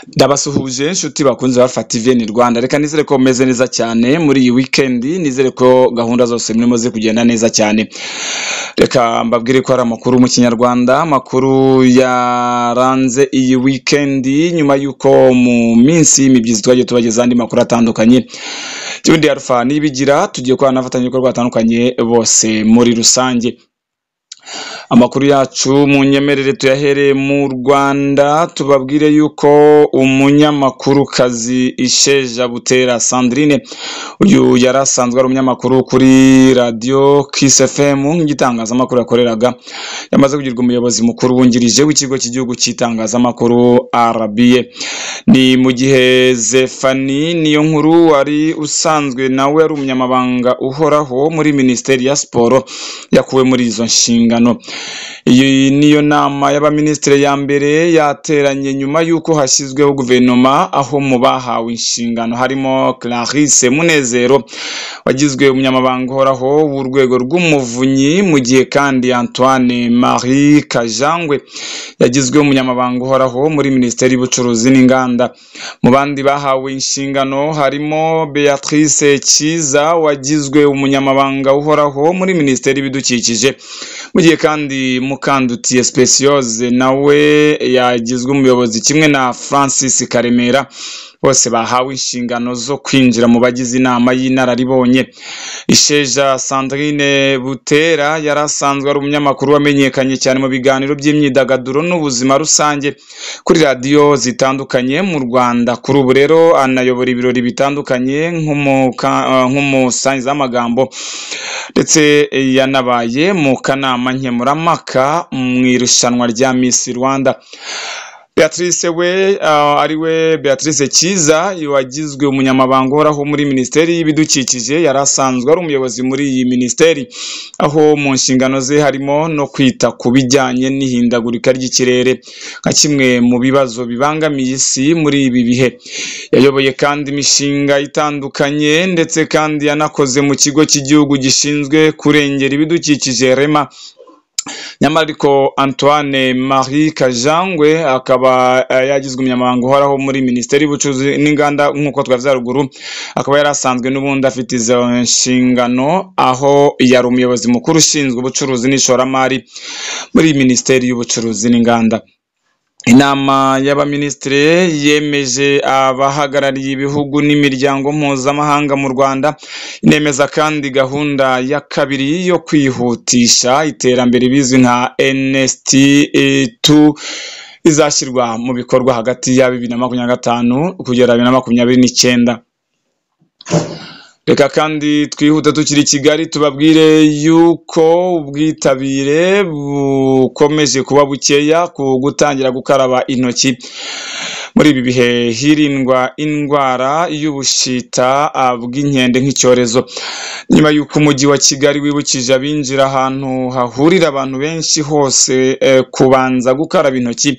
Ndabasuhuje inshuti bakunze ba TV Rwanda, reka nizere ko meze neza cyane muri iyi weekend, nizere ko gahunda zose murimo ziri kugenda neza cyane. Reka mbabwire ko hari amakuru mu Kinyarwanda, amakuru yaranze iyi weekend nyuma y'uko mu minsi y'imibyizi twagiye tubageza andi makuru atandukanye. Kibundi Alpha Nibigira tugiye kubana n'abafatanyabikorwa batandukanye bose muri rusange. Amakuru yacu mu nyemerere tuyahereye mu Rwanda, tubabwire yuko umunyamakurukazi Isheja Butera Sandrine, uyu yari asanzwe ari umunyamakuru kuri radiyo Kiss FM nk'igitangazamakuru yakoreraga, yamaze kugirwa umuyobozi mukuru wungirije w'ikigo cy'igihugu cy'itangazamakuru RBA. Ni mu gihe Zephanie Niyonkuru wari usanzwe nawe ari umunyamabanga uhoraho muri Minisiteri ya Siporo yakuwe muri izo nshingano. Iyi niyo nama y'abaminisitiri ya mbere yateranye nyuma y'uko hashyizweho guverinoma, aho mu bahawe inshingano harimo Clarisse Munezero wagizwe umunyamabanga uhoraho w'urwego rw'umuvunyi, mu gihe kandi Antoine Marie Kajangwe yagizwe umunyamabanga uhoraho muri Minisiteri y'Ubucuruzi n'Inganda. Mu bandi bahawe inshingano harimo Beatrice Cyiza wagizwe umunyamabanga uhoraho muri Minisiteri y'Ibidukikije, mu gihe kandi Mukandutiye Speciose nawe yagizwe umuyobozi kimwe na Francis Karemera, bose bahawe inshingano zo kwinjira mu bagize inama y'inararibonye. Isheja Sandrine Butera yari asanzwe ari umunyamakuru wamenyekanye cyane mu biganiro by'imyidagaduro n'ubuzima rusange kuri radiyo zitandukanye mu Rwanda. Kuri ubu rero anayobora ibirori bitandukanye nk'umusangiza w'amagambo, ndetse yanabaye mu kanama nkemurampaka mu irushanwa rya Miss Rwanda. Beatrice we ari we Beatrice Cyiza wagizwe umunyamabanga uhoraho muri Minisiteri y'Ibidukikije, yari asanzwe ari umuyobozi muri iyi minisiteri, aho mu nshingano ze harimo no kwita ku bijyanye n'ihindagurika ry'ikirere nka kimwe mu bibazo bibangamiye isi muri ibi bihe. Yayoboye kandi imishinga itandukanye, ndetse kandi yanakoze mu kigo cy'igihugu gishinzwe kurengera ibidukikije REMA. Nyamara ariko Antoine Marie Kajangwe akaba yagizwe umunyamabanga uhoraho muri Minisiteri y'Ubucuruzi n'Inganda nk'uko twavuze haruguru, akaba yari asanzwe n'ubundi afite izo nshingano, aho yari umuyobozi mukuru ushinzwe ubucuruzi n'ishoramari muri Minisiteri y'Ubucuruzi n'Inganda. Inama y'abaminisitiri yemeje abahagarariye ibihugu n'imiryango mpuzamahanga mu Rwanda, inemeza kandi gahunda ya kabiri yo kwihutisha iterambere bizwi nka NST2 izashyirwa mu bikorwa hagati ya 2025 kugera 2029. Reka kandi twihuta tukiri i Kigali tubabwire yuko ubwitabire bukomeje kuba bukeya ku gutangira gukaraba intoki muri ibi bihe hirindwa indwara y'ubushita bw'inkende nk'icyorezo. Nyuma y'uko umujyi wa Kigali wibukije abinjira ahantu hahurira abantu benshi hose kubanza gukaraba intoki,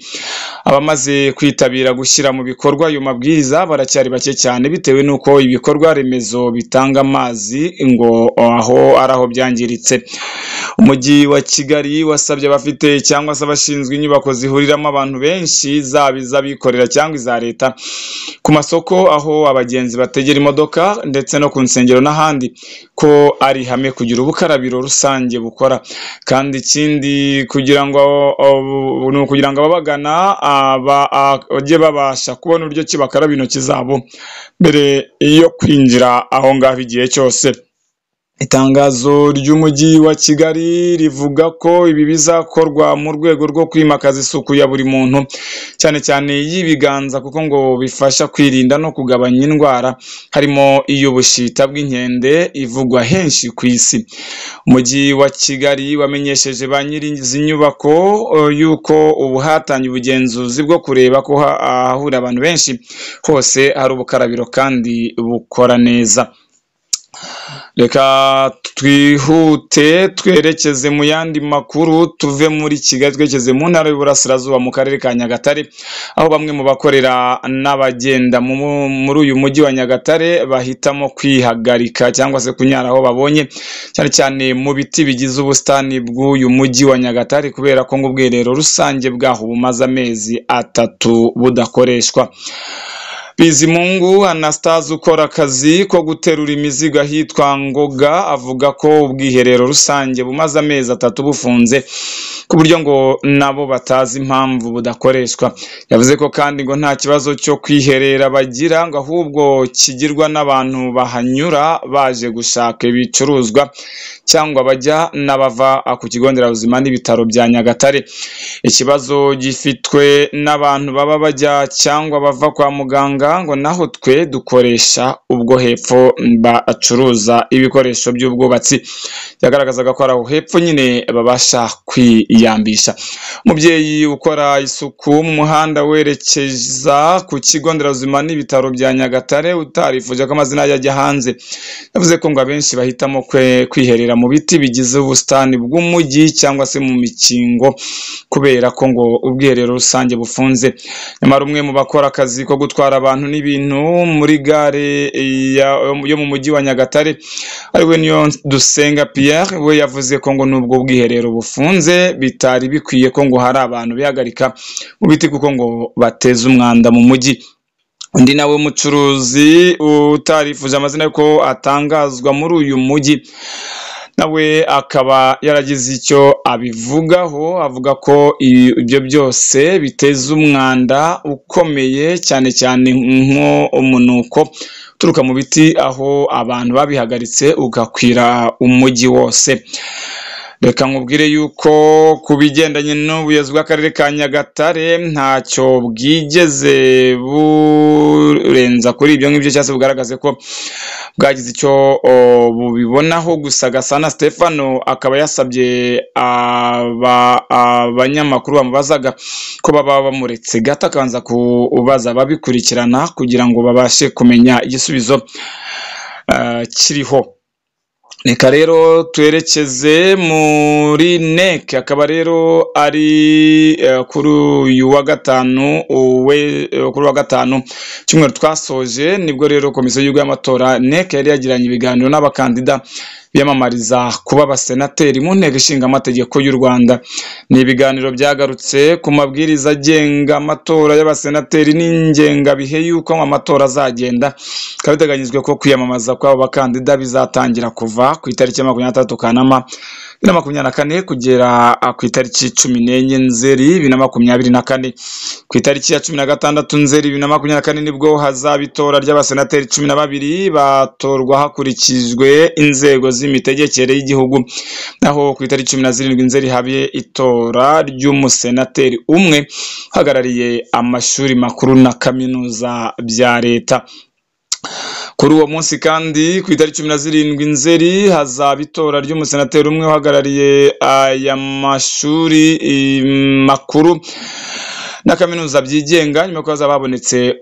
abamaze kwitabira gushyira mu bikorwa ayo mabwiriza baracyari bake cyane, bitewe n'uko ibikorwa remezo bitanga amazi ngo aho ari aho byangiritse. Umujyi wa Kigali wasabye abafite cyangwa se abashinzwe inyubako zihuriramo abantu benshi, zaba iz'abikorera cyangwa iza leta, ku masoko aho abagenzi bategera imodoka ndetse no ku nsengero n'ahandi, ko ari ihame kugira ubukarabiro rusange bukora. Kandi ikindi kugira ngo ni ukugira ngo ababagana bajye babasha kubona uburyo ki bakaraba intoki zabo mbere yo kwinjira aho ngaho igihe cyose. Itangazo ry'umujyi wa Kigali rivuga ko ibi bizakorwa mu rwego rwo kwimakaza isuku ya buri muntu, cyane cyane y'ibiganza, kuko ngo bifasha kwirinda no kugabanya indwara harimo iy'ubushita bw'inkende ivugwa henshi ku isi. Umujyi wa Kigali wamenyesheje ba nyiri izi nyubako yuko ubu hatangiye ubugenzuzi bwo kureba ko ahahurira abantu benshi hose hari ubukarabiro kandi bukora neza. Reka twihute twerekeze mu yandi makuru, tuve muri Kigali twerekeze mu ntara y'Uburasirazuba mu karere ka Nyagatare, aho bamwe mu bakorera n'abagenda muri uyu mujyi wa Nyagatare bahitamo kwihagarika cyangwa se kunyara aho babonye, cyane cyane mu biti bigize ubusitani bw'uyu mujyi wa Nyagatare, kubera ko ngo ubwiherero rusange bwaho bumaze amezi 3 budakoreshwa. Bizimungu Anastase ukora akazi ko guterura imizigo ahitwa Ngoga avuga ko ubwiherero rusange bumaze amezi 3 bufunze, ku buryo ngo nabo batazi impamvu budakoreshwa. Yavuze ko kandi ngo nta kibazo cyo kwiherera bagira, ngo ahubwo kigirwa n'abantu bahanyura baje gushaka ibicuruzwa cyangwa bajya n'abava ku kigo nderabuzima n'ibitaro bya Nyagatare. Ikibazo gifitwe n'abantu baba bajya cyangwa bava kwa muganga, ngo naho twe dukoresha ubwo hepfo bacuruza ibikoresho by'ubwubatsi. Yagaragazaga ko ari aho hepfo nyine babasha kwiyambisha. Umubyeyi ukora isuku mu muhanda werekeza ku kigo nderabuzima n'ibitaro bya Nyagatare utarifuje ko amazina ye ajya hanze, yavuze ko ngo abenshi bahitamo kwiherera mu biti bigize ubusitani bw'umujyi cyangwa se mu mikingo, kubera ko ngo ubwiherero rusange bufunze. Nyamara umwe mu bakora akazi ko gutwara abantu n'ibintu muri gare yo mu mujyi wa Nyagatare, ariwe Niyodusenga Pierre, we yavuze ko ngo nubwo ubwiherero bufunze bitari bikwiye ko ngo hari abantu bihagarika mu biti kuko ngo bateza umwanda mu mujyi. Undi nawe mucuruzi utarifuje amazina ko atangazwa muri uyu mujyi, nawe akaba yaragize icyo abivugaho, avuga ko ibyo byose biteza umwanda ukomeye, cyane cyane nk'umunuko uturuka mu biti aho abantu babihagaritse ugakwira umujyi wose. Reka nkubwire yuko ku bigendanye n'ubuyobozi bw'akarere ka Nyagatare ntacyo bwigeze burenza kuri ibyo ngibyo, cyangwa se bugaragaze ko bwagize icyo bubibonaho. Gusa Gasana Stefano akaba yasabye abanyamakuru bamubazaga ko baba bamuretse gato akabanza kubaza ababikurikirana kugira ngo babashe kumenya igisubizo kiriho. Reka rero twerekeze muri NEC, akaba rero ari kuri uyu wa gatanu, kuri wa gatanu cyumweru twasoje, nibwo rero komisiyo y'igihugu y'amatora NEC yari yagiranye ibiganiro n'abakandida biyamamariza kuba abasenateri mu nteko ishinga amategeko y'u Rwanda. Ni ibiganiro byagarutse ku mabwiriza agenga amatora y'abasenateri n'ingengabihe y'uko amatora azagenda. Bikaba biteganyijwe ko kwiyamamaza kw'abo bakandida bizatangira kuva ku itariki ya 23 Kanama 2024 kugera ku itariki 14 Nzeri 2024. Ku itariki ya 16 Nzeri 2024 nibwo hazaba itora ry'abasenateri 12 batorwa hakurikijwe inzego z'imitegekere y'igihugu, naho ku itariki 17 Nzeri habe itora ry'umusenateri umwe uhagarariye amashuri makuru na kaminuza bya leta. Kuri uwo munsi kandi ku itariki 17 Nzeri hazaba itora ry'umusenateri umwe uhagarariye aya mashuri makuru na kaminuza byigenga, nyuma ko hazaba habonetse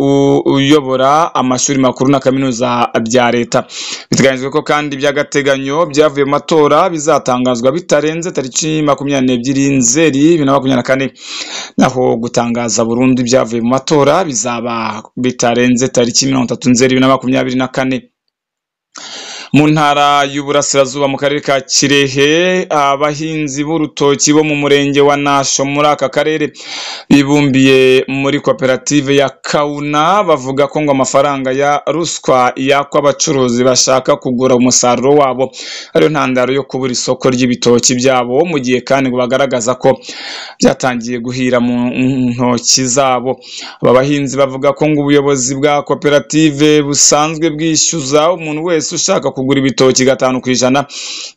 uyobora amashuri makuru na kaminuza bya leta. Biteganyijwe ko kandi by'agateganyo byavuye mu matora bizatangazwa bitarenze tariki 22 Nzeri 2024, naho gutangaza burundu ibyavuye mu matora bizaba bitarenze tariki 30 Nzeri 2024. Mu ntara y'Uburasirazuba mu karere ka Kirehe, abahinzi b'urutoki bo mu murenge wa Nasho muri aka karere bibumbiye muri koperative ya Kauna bavuga ko ngo amafaranga ya ruswa yakwa abacuruzi bashaka kugura umusaruro wabo ariyo ntandaro yo kubura isoko ry'ibitoki byabo, mu gihe kandi ngo bagaragaza ko byatangiye guhira mu ntoki zabo. Aba bahinzi bavuga ko ngo ubuyobozi bwa koperative busanzwe bwishyuza umuntu wese ushaka kugura ibitoki 5%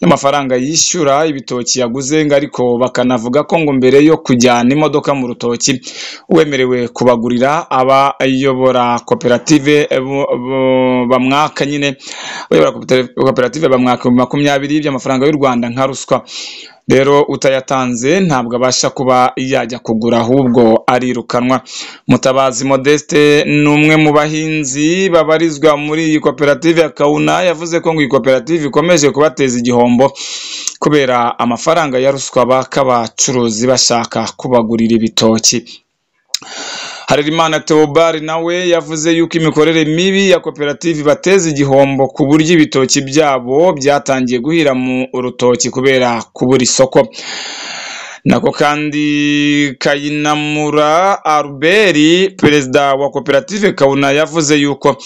y'amafaranga yishyura ibitoki yaguze, ariko bakanavuga ko ngo mbere yo kujyana imodoka mu rutoki uwemerewe kubagurira aba ayobora koperative bamwaka nyine, abayobora koperative bamwaka 20 by'amafaranga y'u Rwanda nka ruswa. Rero utayatanze ntabwo abasha kuba yajya kugura, ahubwo arirukanwa. Mutabazi Modeste ni umwe mu bahinzi babarizwa muri iyi koperative ya Kawuna, yavuze ko ngo iyi koperative ikomeje kubateza igihombo kubera amafaranga ya ruswa baka abacuruzi bashaka kubagurira ibitoki. Harerimana Theobald nawe yavuze yuko imikorere mibi ya koperative ibateza igihombo ku buryo ibitoki byabo byatangiye guhira mu rutoki kubera kubura isoko. Nako kandi Kayinamura Albert, perezida wa koperative Kawuna, yavuze yuko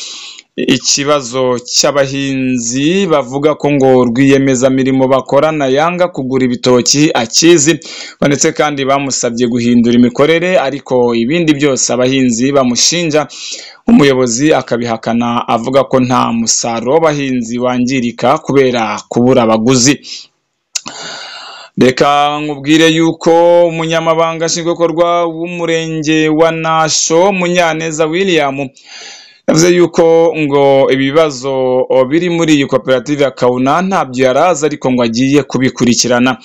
ikibazo cy'abahinzi bavuga ko ngo rwiyemezamirimo bakorana yanga kugura ibitoki akizi, ndetse kandi bamusabye guhindura imikorere, ariko ibindi byose abahinzi bamushinja umuyobozi akabihakana avuga ko nta musaruro w'abahinzi wangirika kubera kubura abaguzi. Reka nkubwire yuko umunyamabanga nshingwabikorwa w'umurenge wa Nasho, Munyaneza William, yavuze yuko ngo ibibazo biri muri iyi koperative ya Kawuna ntabyo yarazi, ariko ngo agiye kubikurikirana.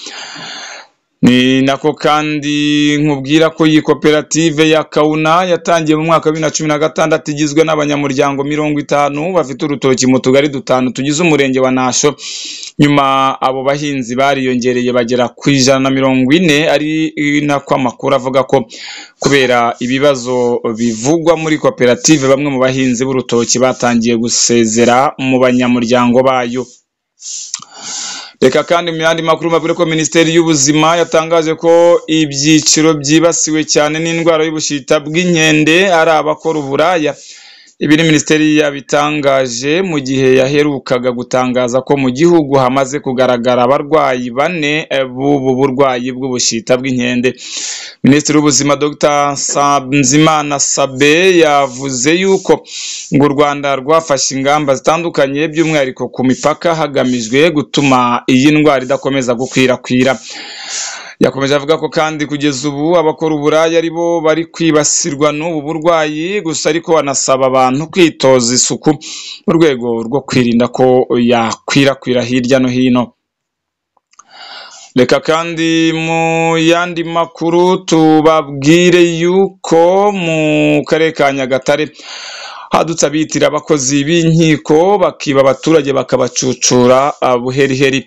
Ni nako kandi nkubwira ko iyi koperative ya Kawuna yatangiye mu mwaka wa 2016, igizwe n'abanyamuryango 50 bafite urutoki mu tugari dutanu tugize umurenge wa Nasho. Nyuma abo bahinzi bariyongereye bagera ku 140, ari nako amakuru avuga ko kubera ibibazo bivugwa muri koperative bamwe mu bahinzi b'urutoki batangiye gusezera mu banyamuryango bayo. Reka kandi mu yandi makuru mbabwire ko Minisiteri y'Ubuzima yatangaje ko ibyiciro byibasiwe cyane n'indwara y'ubushita bw'inkende ari abakora uburaya. Ibi ni Minisiteri yabitangaje mu gihe yaherukaga gutangaza ko mu gihugu hamaze kugaragara abarwayi 4 b'ubu burwayi bw'ubushita bw'inkende. Minisitiri w'Ubuzima Dr Nsanzimana Sabe yavuze yuko ngo u Rwanda rwafashe ingamba zitandukanye by'umwihariko ku mipaka hagamijwe gutuma iyi ndwara idakomeza gukwirakwira. Yakomeje avuga ko kandi kugeza ubu abakora uburaya ari bo bari kwibasirwa n'ubu burwayi gusa, ariko anasaba abantu kwitoza isuku mu rwego rwo kwirinda ko yakwirakwira hirya no hino. Reka kandi mu yandi makuru tubabwire yuko mu karere ka Nyagatare hadutse abitira abakozi b'inkiko bakiba abaturage bakabacucura buheriheri.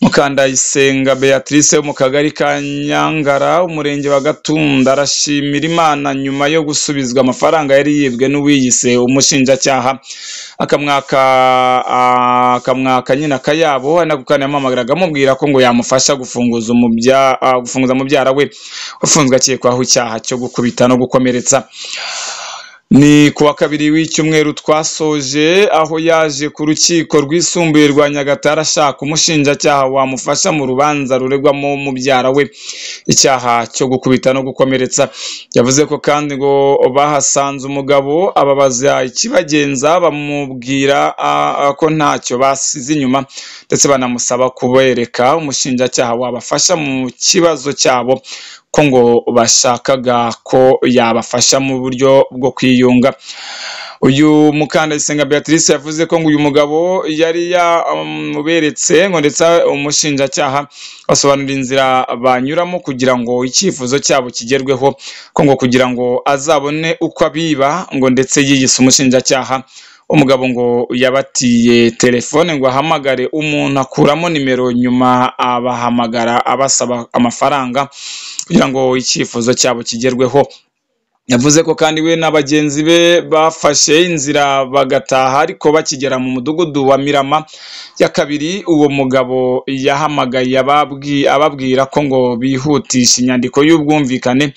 Mukandayisenga Beatrice wo mu kagari ka Nyangara, umurenge wa Gatunda, arashimira Imana nyuma yo gusubizwa amafaranga yari yibwe n'uwiyise umushinjacyaha, akamwaka nyina akayabo. Ari nako kandi yamuhamagaraga amubwira ko ngo yamufasha gufunguza mubyara we ufunzwe akekwaho icyaha cyo gukubita no gukomeretsa. Ni kuwa kabiri w'icyumweru twasoje, aho yaje ku rukiko rwisumbuye rwa Nyagatare ashaka umushinjacyaha wamufasha mu rubanza ruregwamo mubyara we icyaha cyo gukubita no gukomeretsa. Yavuze ko kandi ngo bahasanze umugabo ababaza ikibagenza, bamubwira ko ntacyo basize inyuma, ndetse banamusaba kubereka umushinjacyaha wabafasha mu kibazo cyabo, ko ngo bashakaga ko yabafasha mu buryo bwo kwiyunga. Uyu Mukandayisenga Beatrice yavuze ko ngo uyu mugabo yari yamuberetse ngo ndetse umushinjacyaha basobanura inzira banyuramo kugira ngo icyifuzo cyabo kigerweho, ko ngo kugira ngo azabone uko abiba ngo ndetse yiyise umushinjacyaha. Umugabo ngo yabatiye telefone ngo ahamagare umuntu akuramo nimero, nyuma abahamagara abasaba amafaranga kugira ngo icyifuzo cyabo kigerweho. Yavuze ko kandi we na bagenzi be bafashe inzira bagataha, ariko bakigera mu mudugudu wa Mirama ya kabiri, uwo mugabo yahamagaye ababwira ko ngo bihutisha inyandiko y'ubwumvikane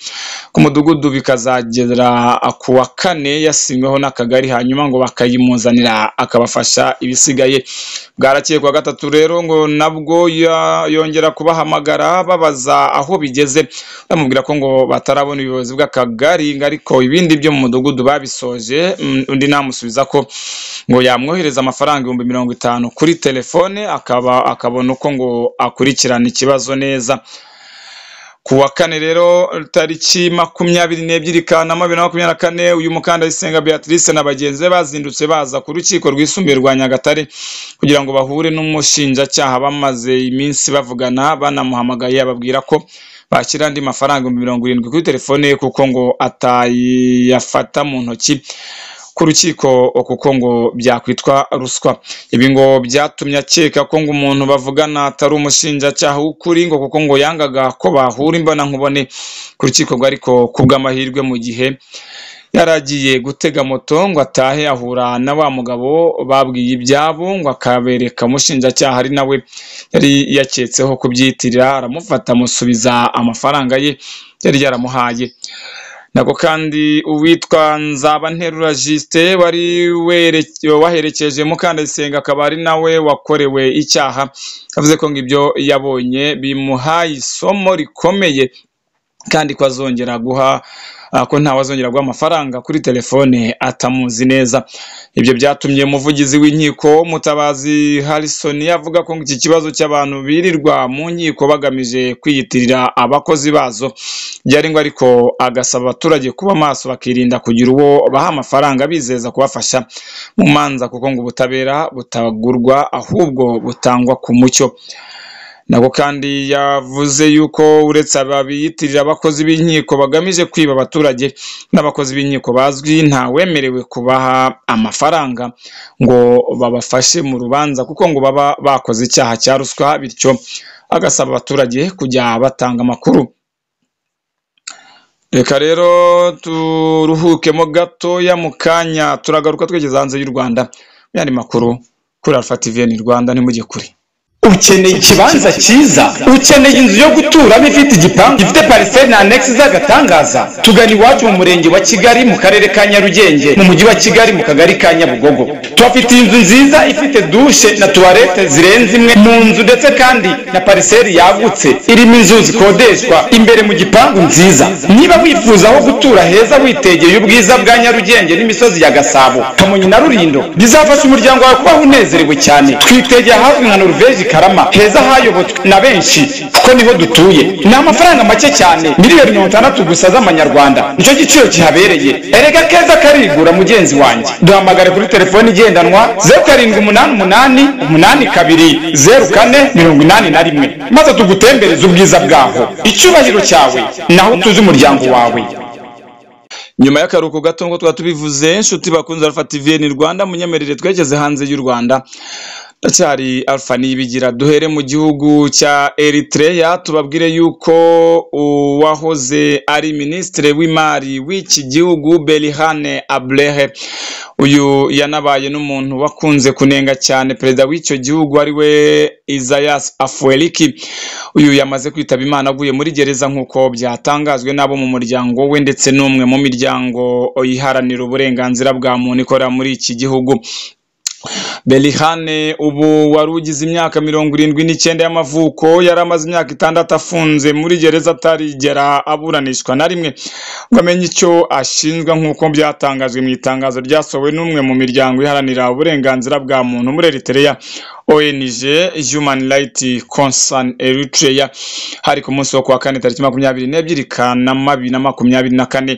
ku mudugudu bikazagera ku wa kane yasinyweho n'akagari, hanyuma ngo bakayimuzanira akabafasha ibisigaye. Bwarakeye kuwa gatatu rero ngo nabwo yongera kubahamagara babaza aho bigeze, bamubwira ko ngo batarabona ubuyobozi bw'akagari, ariko ibindi byo mu mudugudu babisoje. Undi namusubiza ko ngo yamwohereza amafaranga 50,000 kuri telefone akabona uko ngo akurikirana ikibazo neza. Ku wa kane rero tariki 22 Kanama 2024, uyu Mukandayisenga Beatrice na bagenzi be bazindutse baza ku rukiko rwisumbuye rwa Nyagatare kugira ngo bahure n'umushinjacyaha bamaze iminsi bavugana, banamuhamagaye ababwira ko bashyira andi mafaranga 70,000 kuri telefone ye kuko ngo atayafata mu ntoki ku rukiko kuko ngo byakwitwa ruswa. Ibi ngo byatumye akeka ko ngo umuntu bavugana atari umushinjacyaha w'ukuri, ngo kuko ngo yangaga ko bahura imbonankubone ku rukiko, ngo ariko kubw'amahirwe mu gihe yaragiye gutega moto ngo atahe ahura na wa mugabo babwiye ibyabo, ngo akabereka umushinjacyaha ari nawe yari yaketseho kubyitirira, aramufata amusubiza amafaranga ye yari yaramuhaye. Nako kandi uwitwa Nzabanterura Justin wari waherekeje Mukandayisenga akaba ari nawe wakorewe icyaha, yavuze ko ngo ibyo yabonye bimuhaye isomo rikomeye kandi ko azongera guha ko ntawe azongera guha amafaranga kuri telefone atamuzi neza. Ibyo byatumye umuvugizi w'inkiko Mutabazi Harrison avuga ko iki kibazo cy'abantu birirwa mu nkiko bagamije kwiyitirira abakozi bazo byari ngo, ariko agasaba abaturage kuba maso bakirinda kugira uwo baha amafaranga bizeza kubafasha mu manza, kuko ngo ubutabera butagurwa ahubwo butangwa ku mucyo. Nako kandi yavuze yuko uretse ababiyitirira abakozi b'inkiko bagamije kwiba abaturage n'abakozi b'inkiko bazwi, ntawemerewe kubaha amafaranga ngo babafashe mu rubanza kuko ngo baba bakoze icyaha cya ruswa, bityo agasaba abaturage kujya batanga amakuru. Reka rero turuhukemo gatoya, mu kanya turagaruka twegeze hanze y'u Rwanda mu yandi makuru kuri Alpha TV Rwanda, ntimujye kure. Ukeneye ikibanza cyiza, ukeneye inzu yo guturamo ifite igipangu gifite parcelle na annexe z'agatangaza, tugana iwacu mu murenge wa Kigali mu karere ka Nyarugenge mu mujyi wa Kigali mu kagari ka Nyabugogo. Tuhafitiye inzu nziza ifite douche na toilette zirenze imwe mu nzu, ndetse kandi na parcelle yagutse irimo inzu zikodeshwa imbere mu gipangu nziza. Niba wifuza aho gutura heza witegeye ubwiza bwa Nyarugenge n'imisozi ya Gasabo, Kamonyi na Rulindo, bizafasha umuryango wawe kubaho unezerewe cyane. Twitegeye ahazwi nka Norvège Karama, heza hayobotswe na benshi kuko niho dutuye. Ni amafaranga make cyane, 60,000,000 gusa z'amanyarwanda, nicyo giciro kihabereye. Erega keza karigura mugenzi wanjye. Duhamagare kuri telefoni igendanwa 0788 82 04 81, maze tugutembereze ubwiza bwaho, icyubahiro cyawe naho utuze umuryango wawe. Nyuma y'akaruhuko gato ngo twaba tubivuze, inshuti bakunze Alpha TV Rwanda, munyemerere twegeze hanze y'u Rwanda. Ndacyari Alpha Niyibigira. Duhere mu gihugu cya Eritrea, tubabwire yuko uwahoze ari minisitiri w'imari w'iki gihugu Berhane Abrehe, uyu yanabaye n'umuntu wakunze kunenga cyane perezida w'icyo gihugu ari we Isaias Afwerki. Uyu yamaze kwitaba Imana aguye muri gereza nk'uko byatangajwe n'abo mu muryango we ndetse n'umwe mu miryango iharanira uburenganzira bwa muntu ikora muri iki gihugu. Berhane ubu wari ugize imyaka 79 y'amavuko, yari amaze imyaka 6 afunze muri gereza atarigera aburanishwa na rimwe ngo amenye icyo ashinjwa, nk'uko byatangajwe mu itangazo ryasohowe n'umwe mu miryango iharanira uburenganzira bwa muntu muri Eritrea, ONG Human Rights Concern Eritrea. Hari ku munsi wo kuwa kane tariki 22 Kanama 2024.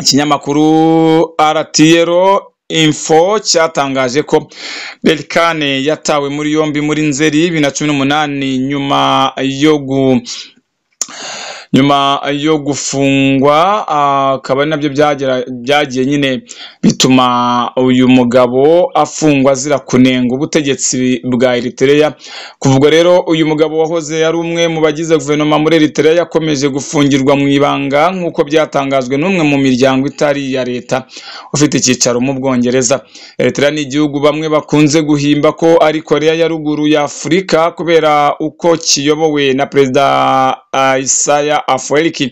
Ikinyamakuru RTL Info cyatangaje ko Berhane yatawe muri yombi muri Nzeri 2018 nyuma yo gufungwa, akaba ari nabyo byagiye nyine bituma uyu mugabo afungwa azira kunenga ubutegetsi bwa Eritrea. Kuvuga rero uyu mugabo wahoze ari umwe mu bagize guverinoma muri Eritrea yakomeje gufungirwa mu ibanga, nk'uko byatangajwe n'umwe mu miryango itari iya leta ufite icyicaro mu Bwongereza. Eritrea ni igihugu bamwe bakunze guhimba ko ari Korea ya ruguru ya Afurika kubera uko kiyobowe na perezida Isaias Afwerki.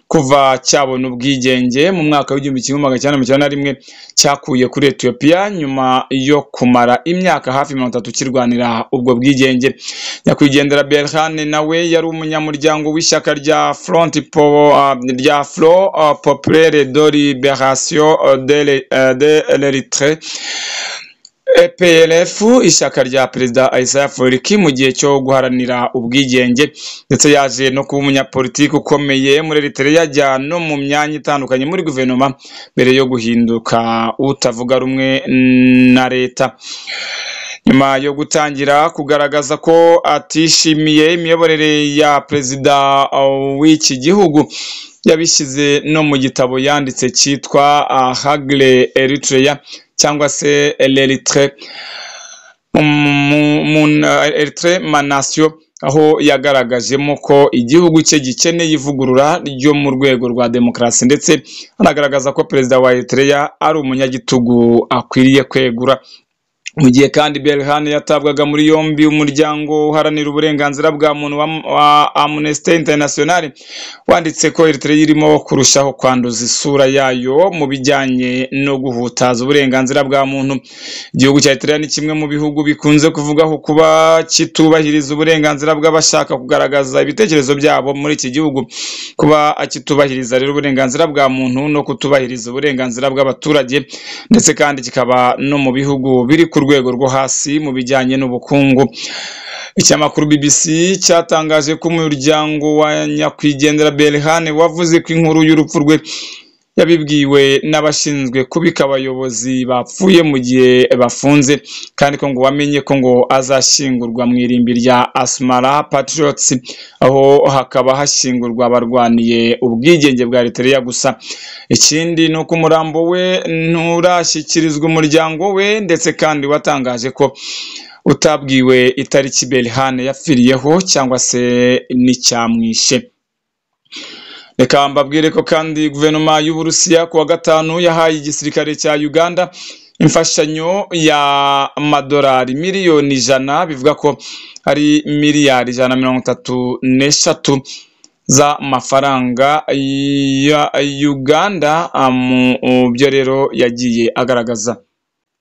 Kuva cyabona ubwigenge mu mwaka w'1991 cyakuye kuri Ethiopia nyuma yo kumara imyaka hafi 30 kirwanira ubwo bwigenge. Nyakwigendera Berhane nawe yari umunyamuryango w'ishyaka rya Front rya Front Populaire de Libération de l'Érythrée. EPLF, ishyaka rya Perezida Isaias Afwerki mu gihe cyo guharanira ubwigenge, ndetse yaje no kuba umunyapolitiki ukomeye muri Eritrea, ajya no mu myanya itandukanye muri guverinoma mbere yo guhinduka utavuga rumwe na leta. Nyuma yo gutangira kugaragaza ko atishimiye imiyoborere ya perezida w'iki gihugu, yabishyize no mu gitabo yanditse cyitwa Hagle Eritrea cyangwa se l'Eritre Eritre Manasio, aho yagaragajemo ko igihugu cye gikeneye ivugurura ryo mu rwego rwa demokarasi, ndetse anagaragaza ko perezida wa Eritrea ari umunyagitugu akwiriye kwegura. Mu gihe kandi Berhane yatabwaga muri yombi, umuryango uharanira uburenganzira bwa muntu wa Amnesty International wanditse ko Eritrea irimo kurushaho kwanduza isura yayo mu bijyanye no guhutaza uburenganzira bwa muntu. Igihugu cya Eritrea ni kimwe mu bihugu bikunze kuvugaho kuba kitubahiriza uburenganzira bw'abashaka kugaragaza ibitekerezo byabo muri iki gihugu. Kuba kitubahiriza rero uburenganzira bwa muntu no kutubahiriza uburenganzira bw'abaturage, ndetse kandi kikaba no mu bihugu biri ku rwego rwo hasi mu bijyanye n'ubukungu. Ikinyamakuru BBC cyatangaje ko umuryango wa nyakwigendera Berhane wavuze ko inkuru y'urupfu rwe yabibwiwe n'abashinzwe kubika abayobozi bapfuye mu gihe bafunze, kandi ko ngo wamenye ko ngo azashyingurwa mu irimbi rya Asmara Patriots, aho hakaba hashyingurwa abarwaniye ubwigenge bwa Eritrea gusa. Ikindi ni uko umurambo we nturashyikirizwa umuryango we, ndetse kandi watangaje ko utabwiwe itariki Berhane yapfiriyeho cyangwa se n'icyamwishe. Reka mbabwire ko kandi guverinoma y'Uburusiya ku wa gatanu yahaye igisirikare cya Uganda imfashanyo ya madolari 100,000,000, bivuga ko ari 133,000,000,000 z'amafaranga ya Uganda. Mu byo rero yagiye agaragaza,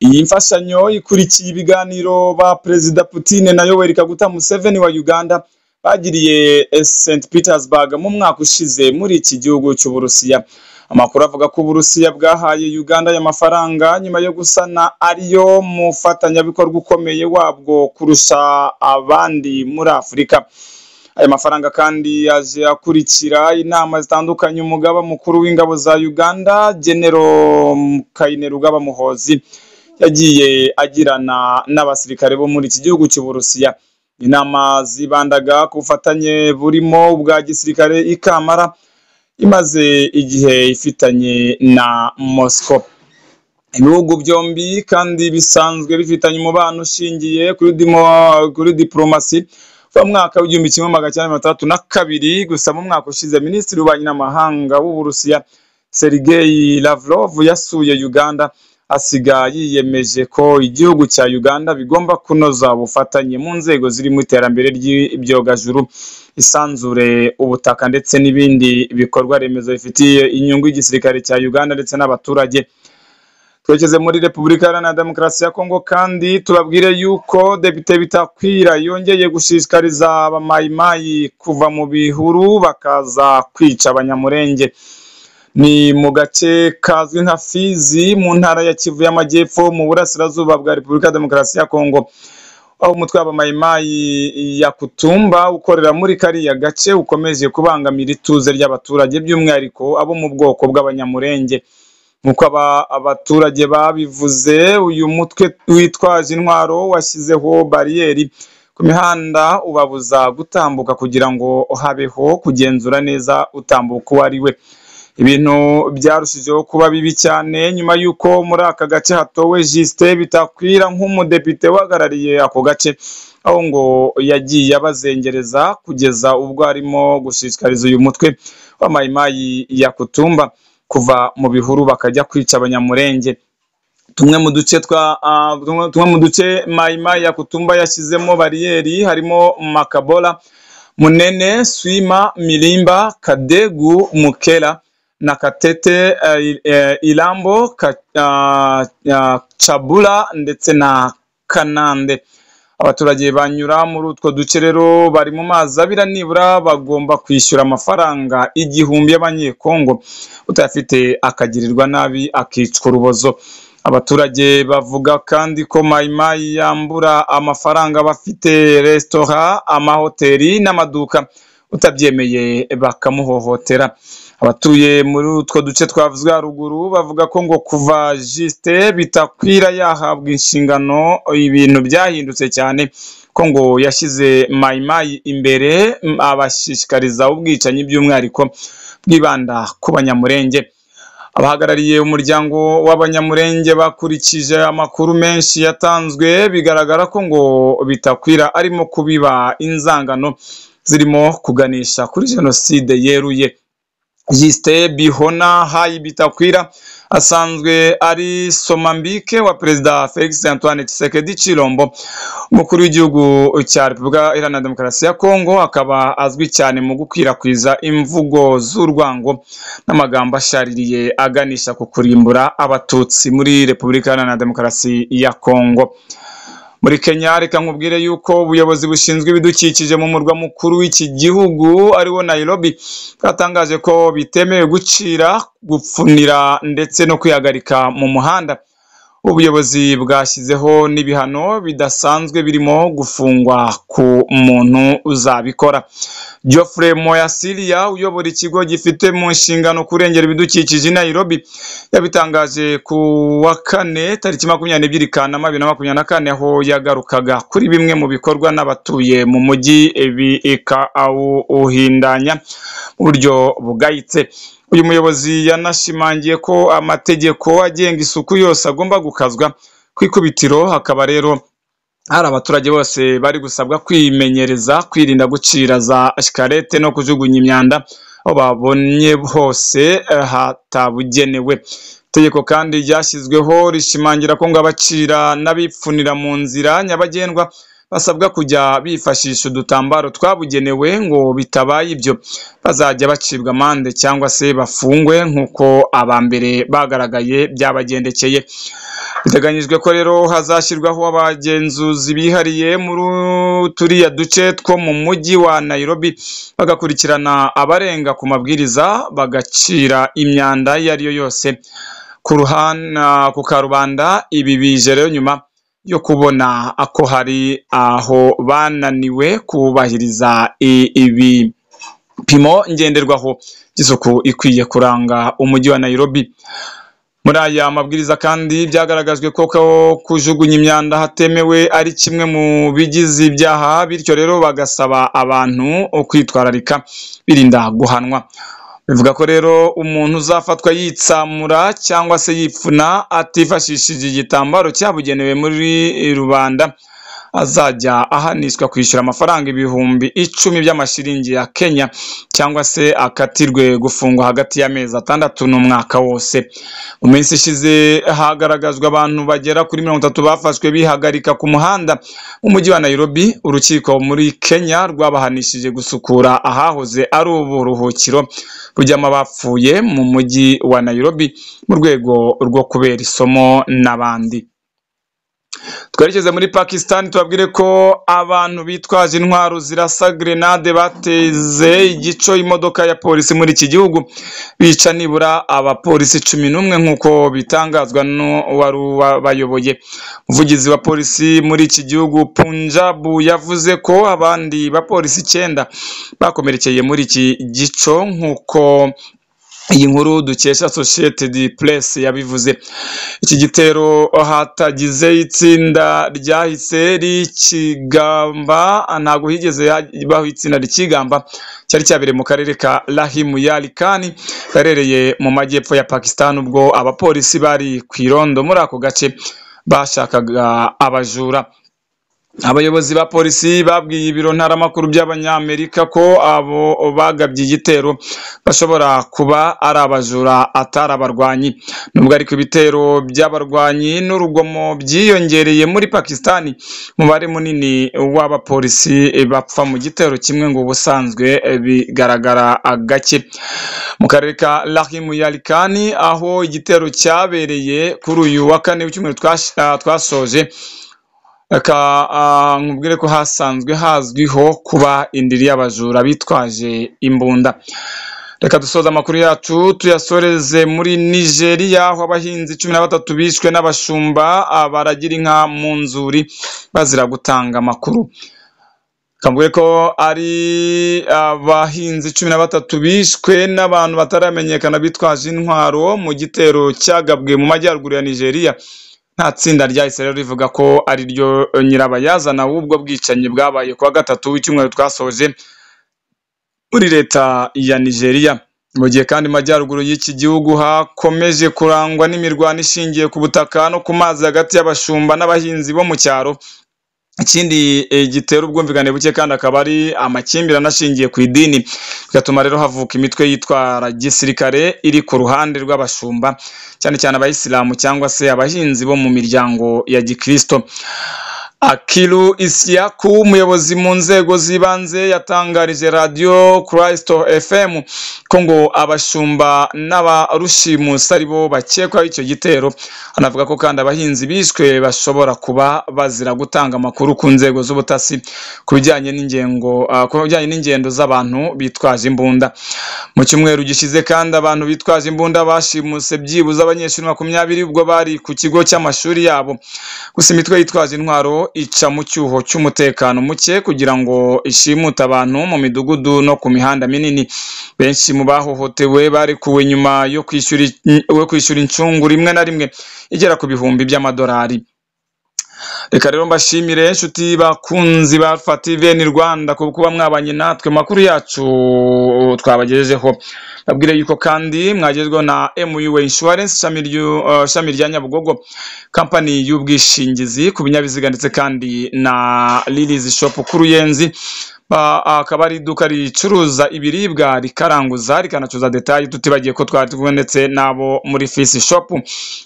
iyi mfashanyo ikurikiye ibiganiro ba Perezida Putin na Yoweri Kaguta Museveni wa Uganda bagiriye St Petersburg mu mwaka ushize muri iki gihugu cy'Uburusiya. Amakuru avuga ko Uburusiya bwahaye Uganda aya mafaranga nyuma yo gusana ariyo mufatanyabikorwa ukomeye wabwo kurusha abandi muri Afurika. Aya mafaranga kandi yaje akurikira inama zitandukanye umugaba mukuru w'ingabo za Uganda General Kainerugaba Muhoozi yagiye agirana n'abasirikare bo muri iki gihugu cy'Uburusiya. Inama zibandaga ku bufatanye burimo ubwa gisirikare ikamara imaze igihe ifitanye na Moscow. Ibihugu byombi kandi bisanzwe bifitanye umubano ushingiye kuri diplomasi kuva mu mwaka w'1962. Gusa mu mwaka ushize Minisitiri w'Ububanyi n'Amahanga w'Uburusiya Sergei Lavrov yasuye Uganda, asiga yiyemeje ko igihugu cya Uganda bigomba kunoza ubufatanye mu nzego zirimo iterambere ry'ibyogajuru, isanzure, ubutaka ndetse n'ibindi bikorwa remezo bifitiye inyungu igisirikare cya Uganda ndetse n'abaturage. Twerekeze muri Repubulika Iharanira Demokarasi ya Kongo kandi tubabwire yuko Depite Bitakwira yongeye gushishikariza abamayimayi kuva mu bihuru bakaza kwica abanyamurenge. Ni mu gace kazwi nka Fizi mu ntara ya Kivu y'Amajyepfo mu burasirazuba bwa Repubulika ya Demokarasi ya Kongo, aho umutwe w'abamayimayi ya Kutumba ukorera muri kariya gace ukomeje kubangamira ituze ry'abaturage, by'umwihariko abo mu bwoko bw'abanyamurenge. Nk'uko abaturage babivuze, uyu mutwe witwaje intwaro washyizeho bariyeri ku mihanda ubabuza gutambuka kugira ngo habeho kugenzura neza utambuka uwo ari we. Ibintu byarushijeho kuba bibi cyane nyuma y'uko muri aka gace hatowe Justin Bitakwira nk'umudepite uhagarariye ako gace, aho ngo yagiye abazengereza kugeza ubwo arimo gushishikariza uyu mutwe wa Mayimayi ya Kutumba kuva mu bihuru bakajya kwica abanyamurenge. Tumwe mu duce twa tumwe mu duce Mayimayi ya Kutumba yashyizemo bariyeri harimo Makabola, Munene, Swima, Milimba, Kadegu, Mukela na Katete, Ilambo, Chabula ndetse na Kanande. Abaturage banyura muri utwo duce rero bari mu mazi abira, nibura bagomba kwishyura amafaranga 1000 y'abanyekongo, utayafite akagirirwa nabi akicwa urubozo. Abaturage bavuga kandi ko Mayimayi yambura amafaranga bafite resitora, amahoteli n'amaduka, utabyemeye bakamuhohotera. Abatuye muri utwo duce twavuzwe haruguru bavuga ko ngo kuva Justin Bitakwira yahabwa inshingano ibintu byahindutse cyane, ko ngo yashyize Mayimayi imbere abashishikariza ubwicanyi by'umwihariko bwibanda ku Banyamurenge. Abahagarariye umuryango w'Abanyamurenge bakurikije amakuru menshi yatanzwe, bigaragara ko ngo Bitakwira arimo kubiba inzangano zirimo kuganisha kuri jenoside yeruye. Justin Bihona Hayi Bitakwira asanzwe ari somambike wa Perezida Felix Antoine Tshisekedi Tshilombo, umukuru w'igihugu cya Repubulika Iharanira Demokarasi ya Kongo, akaba azwi cyane mu gukwirakwiza imvugo z'urwango n'amagambo ashaririye aganisha ku kurimbura Abatutsi muri Repubulika Iharanira Demokarasi ya Kongo. Muri Kenya, reka nkubwire yuko ubuyobozi bushinzwe ibidukikije mu murwa mukuru w'iki gihugu ariwo Nairobi bwatangaje ko bitemewe gucira, gupfunira ndetse no kwihagarika mu muhanda. Ubuyobozi bwashyizeho n'ibihano bidasanzwe birimo gufungwa ku muntu uzabikora. Geoffrey Moyasilia uyobora ikigo gifite mu nshingano kurengera ibidukikije i Nairobi yabitangaje ku wa kane tariki 22 Kanama 2024, aho yagarukaga kuri bimwe mu bikorwa n'abatuye mu mujyi bikawuhindanya mu buryo bugayitse. Uyu muyobozi yanashimangiye ko amategeko agenga isuku yose agomba gukazwa ku ikubitiro, hakaba rero hari abaturage bose bari gusabwa kwimenyereza kwirinda gucira za shikarete no kujugunya imyanda aho babonye hose hatabugenewe. Itegeko kandi ryashyizweho rishimangira ko ngo abacira n'abipfunira mu nzira nyabagendwa basabwa kujya bifashisha udutambaro twabugenewe, ngo bitabaye ibyo bazajya bacibwa amande cyangwa se bafungwe nk'uko aba mbere bagaragaye byabagendekeye. Biteganyijwe ko rero hazashyirwaho abagenzuzi bihariye muri turiya duce two mu mujyi wa Nairobi, bagakurikirana abarenga ku mabwiriza bagacira imyanda iyo ari yo yose ku karubanda. Ibi bije rero nyuma yo kubona ko hari aho bananiwe kubahiriza ibipimo ngenderwaho by'isuku ikwiye kuranga umujyi wa Nairobi. Muri aya mabwiriza kandi byagaragajwe ko kujugunya imyanda hatemewe ari kimwe mu bigize ibyaha, bityo rero bagasaba abantu kwitwararika birinda guhanwa. Bivuga ko rero umuntu uzafatwa yitsamura cyangwa se yipfuna atifashishije igitambaro cyabugenewe muri rubanda azajya ahanishwa kwishyura amafaranga 10,000 by'amashiringi ya Kenya, cyangwa se akatirwe gufungwa hagati y'amezi 6 n'umwaka wose. Mu minsi ishize hagaragajwe abantu bagera kuri 30 bafashwe bihagarika ku muhanda mu mujyi wa Nairobi. Urukiko muri Kenya rwabahanishije gusukura ahahoze ari uburuhukiro bujyamo abapfuye mu mujyi wa Nairobi mu rwego rwo kubera isomo n'abandi. Twerekeze muri Pakistan, tubabwire ko abantu bitwaje intwaro zirasa grenade bateze igico imodoka ya polisi muri iki gihugu, bica nibura abapolisi 11 nk'uko bitangazwa n'uwari wabayoboye. Umuvugizi wa polisi muri iki gihugu Punjab yavuze ko abandi bapolisi 9 bakomerekeye muri iki gico, nk'uko iyi nkuru dukesha Associated Press yabivuze. Iki gitero hatagize itsinda ryahise rikigamba, ntago higeze baho itsinda rikigamba, cyari cyabereye mu karere ka Rahim Yar Khan gaherereye mu majyepfo ya Pakistan, ubwo abapolisi bari ku irondo muri ako gace bashakaga abajura. Abayobozi ba polisi babwiye ibiro ntaramakuru by'Abanyamerika ko abo bagabye igitero bashobora kuba ari abajura atari abarwanyi. Nubwo ariko ibitero by'abarwanyi n'urugomo byiyongereye muri Pakistan, umubare munini w'abapolisi bapfa mu gitero kimwe ngo ubusanzwe bigaragara gake. Mu karere ka Rahim Yar Khan aho igitero cyabereye kuri uyu wa kane w'icyumweru twasoje, nkubwire ko hasanzwe hazwiho kuba indiri y'abajura bitwaje imbunda. Reka dusoza amakuru yacu tuyasoreze muri Nigeria, aho abahinzi 13 bishwe n'abashumba baragira inka mu nzuri bazira gutanga amakuru. Kambuye ko ari abahinzi 13 bishwe n'abantu bataramenyekana bitwaje intwaro mu gitero cyagabwe mu majyaruguru ya Nigeria. Nta tsinda ryahise rero rivuga ko ari ryo nyirabayazana w'ubwo bwicanyi bwabaye kuwa gatatu w'icyumweru twasoje muri leta ya Nigeria. Mu gihe kandi majyaruguru y'iki gihugu hakomeje kurangwa n'imirwano ishingiye ku butaka no ku mazi hagati y'abashumba n'abahinzi bo mu cyaro. Ikindi gitera ubwumvikane buke kandi akaba ari amakimbirane ashingiye ku idini, bigatuma rero havuka imitwe yitwara gisirikare iri ku ruhande rw'abashumba, cyane cyane abayisilamu cyangwa se abahinzi bo mu miryango ya gikristo. Akilu Isiaku, umuyobozi mu nzego z'ibanze, yatangarije radio Christo FM ko ngo abashumba n'abarushimusi ari bo bakekwaho icyo gitero. Anavuga ko kandi abahinzi bishwe bashobora kuba bazira gutanga amakuru ku nzego z'ubutasi ku bijyanye n'ingengo ku bijyanye n'ingendo z'abantu bitwaje imbunda. Mu cyumweru gishize kandi abantu bitwaje imbunda bashimuse byibuze abanyeshuri 20 ubwo bari ku kigo cy'amashuri yabo. Gusa imitwe yitwaje intwaro ica mu cyuho cy'umutekano muke kugira ngo ishimute abantu mu midugudu no ku mihanda minini. Benshi mu bahohotewe barekuwe nyuma yo kwishyura incungu rimwe na rimwe igera ku bihumbi by'amadolari. Reka rero mbashimire inshuti bakunzi ba Alpha TV ni Rwanda kuba mwabanye natwe makuru yacu twabagejejeho. Babwire yuko kandi mwagezweho na MUA Insurance ishami rya Nyabugogo, company y'ubwishingizi ku binyabiziga, ndetse kandi na Lilies Shop ku Ruyenzi. Akaba ari iduka ricuruza ibiribwa, rikaranguza, rikanacuruza detail, tutibagiye ko twari kumwe ndetse nabo muri Fish Shop,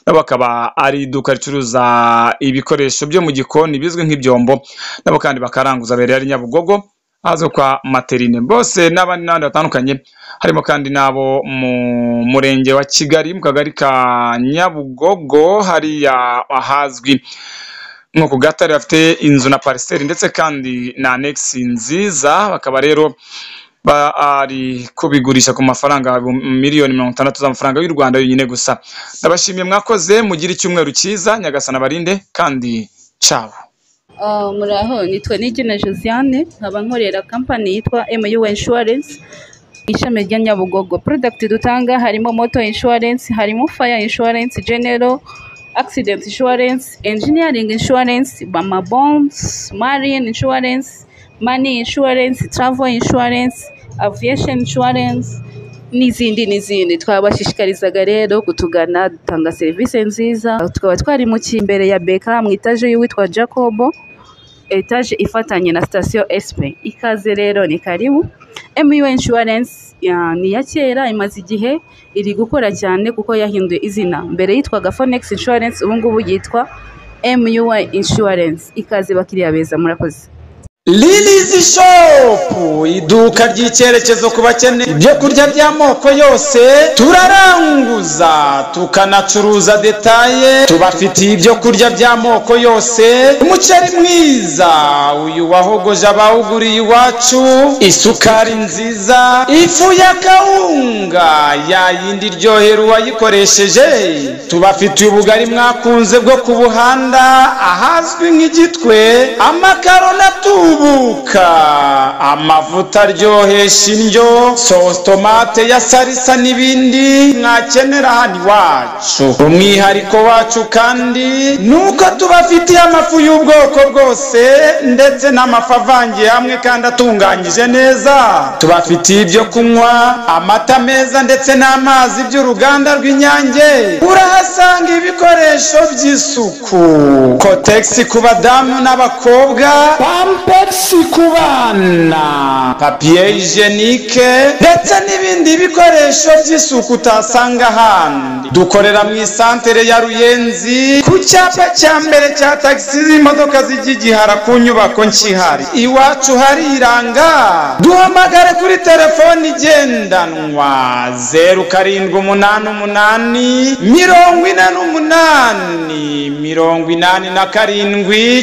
nabo akaba ari iduka ricuruza ibikoresho byo mu gikoni bizwi nk'ibyombo, nabo kandi bakaranguza bereye ari Nyabugogo ahazwi kwa Materine. Bose n'abandi n'abandi batandukanye, harimo kandi nabo mu murenge wa Kigali mu kagari ka Nyabugogo hariya ahazwi nko ku Gatare, bafite inzu na parcelle ndetse kandi na annex nziza. Bakaba rero bari kubigurisha ku mafaranga 60,000,000 z'amafaranga y'u Rwanda yonyine gusa. Ndabashimiye, mwakoze, mugire icyumweru cyiza, Nyagasana barinde kandi ciao. Muraho, nitwa Nigena Josiane, nkaba nkorera company yitwa MUA Insurance ishami rya Nyabugogo. Product dutanga harimo motor insurance, harimo fire insurance, general accident insurance, engineering insurance, bama bonds, marine insurance, money insurance, travel insurance, aviation insurance n'izindi n'izindi. Twabashishikarizaga rero kutugana, dutanga serivisi nziza. Tukaba twari mu imbere ya Beka mu etaje y'uwitwa Jacobo, etaje ifatanye na sitasiyo SP. Ikaze rero, ni karibu. MUA Insurance ni iya kera, imaze igihe iri gukora cyane kuko yahinduye izina. Mbere yitwaga Phoenix Insurance, ubu ngubu yitwa MUA Insurance. Ikaze bakiriya beza, murakoze. Lilies Shop, iduka ry'icyerekezo ku bakene ibyo kurya by'amoko yose. Turaranguza tukanacuruza détail, tubafitiye ibyo kurya by'amoko yose: umuceri mwiza uyu wahogoje abawuguriye iwacu, isukari nziza, ifu ya kawunga ya yindi iryohera uwayikoresheje. Tubafitiye ubugari mwakunze bwo ku Buhanda ahazwi nk'Igitwe, amakaroni atubuka, amavuta aryohesha indyo, sauce tomate ya salsa n'ibindi mwakenera hano iwacu. Umwihariko wacu kandi nuko tubafitiye amafu y'ubwoko bwose ndetse n'amafu avangiye hamwe kandi atunganyije neza. Tubafitiye ibyo kunywa, amata meza ndetse n'amazi by'uruganda rw'Inyange. Urahasanga ibikoresho by'isuku, Kotex ku badamu n'abakobwa, Pampers ku bana, papier hygiénique ndetse n'ibindi bikoresho by'isuku utasanga ahandi. Dukorera mu isantere ya Ruyenzi, ku cyapa cya mbere cya tagisi z'imodoka zijya Igihara, ku nyubako nkihari. Iwacu hariranga. Duhamagare kuri telefoni igendanwa 0788 48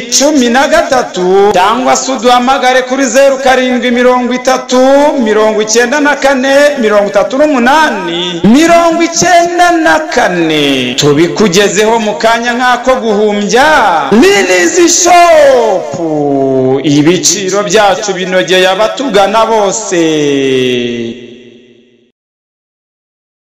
87 13, cyangwa se uduhamagare kuri 0730 94 38 94, tubikugezeho mu kanya nk'ako guhumbya. Lilizi Shop, ibiciro byacu binogeye abatugana bose.